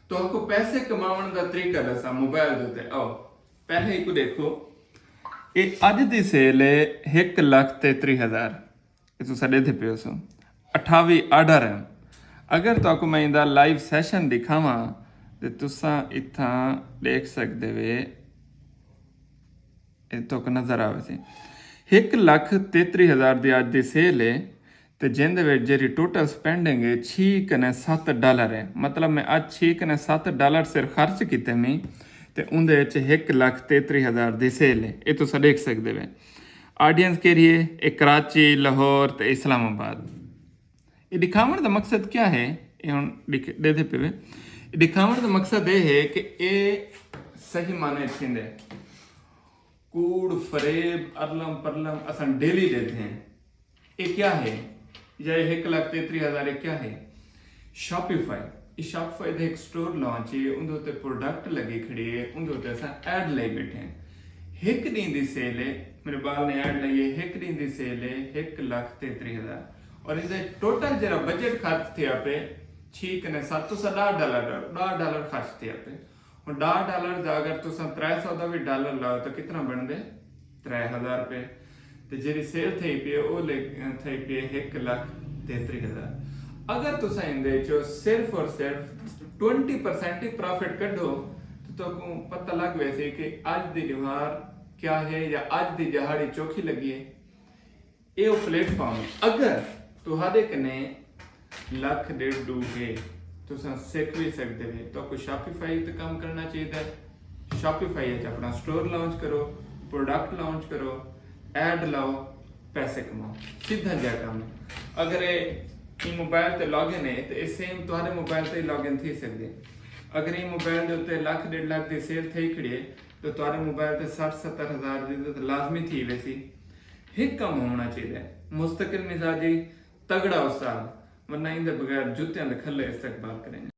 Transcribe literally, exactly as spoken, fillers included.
تہاکوں پیسے کماوݨ دا طریقہ ݙساں موبائل دے اتے۔ آؤ پہلے ایکوں ݙیکھو۔ اے اڄ دی سیل ہے ہک لکھ تیتری ہزار۔ اے تساں ݙیہدے پئے ہوسو، اٹھاوی آرڈر ہن۔ اگر تہاکوں میں ایندا لائیو سیشن ݙکھاواں تے تساں اتھاں ݙیکھ سڳدے وے، اے تہاکوں نظر آویسی۔ ہک لکھ تیتری ہزار دی اڄ دی سیل ہے تے جیندے وچ جیڑھی ٹوٹل سپینڈنگ ہے چھی کنے ست ڈالر ہے۔ مطلب میں اڄ چھی کنے ست ڈالر صرف خرچ کیتے می تے اوندے وچ ہک لکھ تیتری ہزار دی سیل ہے۔ اے تساں ݙیکھ سڳدے وے۔ آڈینس کیڑھی ہے؟ اے کراچی، لاہور تے اسلام آباد۔ اے ݙکھاوݨ دا مقصد کیا ہے؟ اے ہݨ ݙکھ-، ݙیہدے پئے وے۔ اے ݙکھاوݨ دا مقصد اے ہے کہ اے صحیح معنی اچ تھیندے۔ کوڑ، فریب، ارلم پرلم اساں ڈیلی ݙیہدے ہیں۔ اے کیا ہے؟ یا اے ہک لکھ تیتری ہزار اے کیا ہے؟ شاپیفائی۔ اے شاپیفائی دے ہک سٹور لانچ ہے، اوندے اتے پروڈکٹ لڳی کھڑی ہے، اوندے اتے اساں ایڈ لائی ٻیٹھے ہیں۔ ہک ݙینہہ دی سیل ہے، میݙے ٻال نے ایڈ لائی ہے، ہک ݙینہہ دی سیل ہے ہک لکھ تیتری ہزار۔ اور ایندے ٹوٹل جیڑھا بجٹ خرچ تھیا پئے، چھی کنے ست، تساں ݙاہ ڈالر، ݙاہ ڈالر خرچ تھیا پئے۔ ہݨ ݙاہ ڈالر دا اگر تساں ترے سو دا وی ڈالر لاؤ تاں کتنا بݨدے؟ ترے ہزار روپے۔ تے جیڑھی سیل تھئی پئی ہے، او لے-، تھئی پئی ہے ہک لکھ تیتری ہزار۔ اگر تساں ایندے چوں صرف اور صرف ٹوئنٹی پرسینٹ ہی پرافٹ کڈھو، تے تہاکوں پتہ لڳ ویسی کہ اڄ دی ݙیہاڑ کیا ہے یا اڄ دی ݙیہاڑی چوکھی لڳی ہے۔ اے او پلیٹ فارم ہے۔ اگر تہاݙے کنے لکھ ݙیڈھ ݙو ہے، تساں سکھ وی سڳدے وے۔ تہاکوں شاپیفائی تے کم کرݨا چاہیدا ہے۔ شاپیفائی اچ اپݨا سٹور لانچ کرو، پروڈکٹ لانچ کرو، ایڈ لاؤ، پیسے کماؤ۔ سدھا جیہا کم ہے۔ اگر اے ایں موبائل تے لاگ ان ہے تے اے سیم تہاݙے موبائل تے لاگ ان تھی سڳدے۔ اگر ایں موبائل دے اتے لکھ ݙیڈھ لکھ دی سیل تھئی کھڑی ہے تے تہاݙے موبائل تے سٹھ ستر ہزار دی تے لازمی تھی ویسی۔ ہک کم ہووݨا چاہیدا ہے، مستقل مزاجی، تگڑا استاد، ورنہ ایندے بغیر جتیاں دے کھلے استقبال کریں۔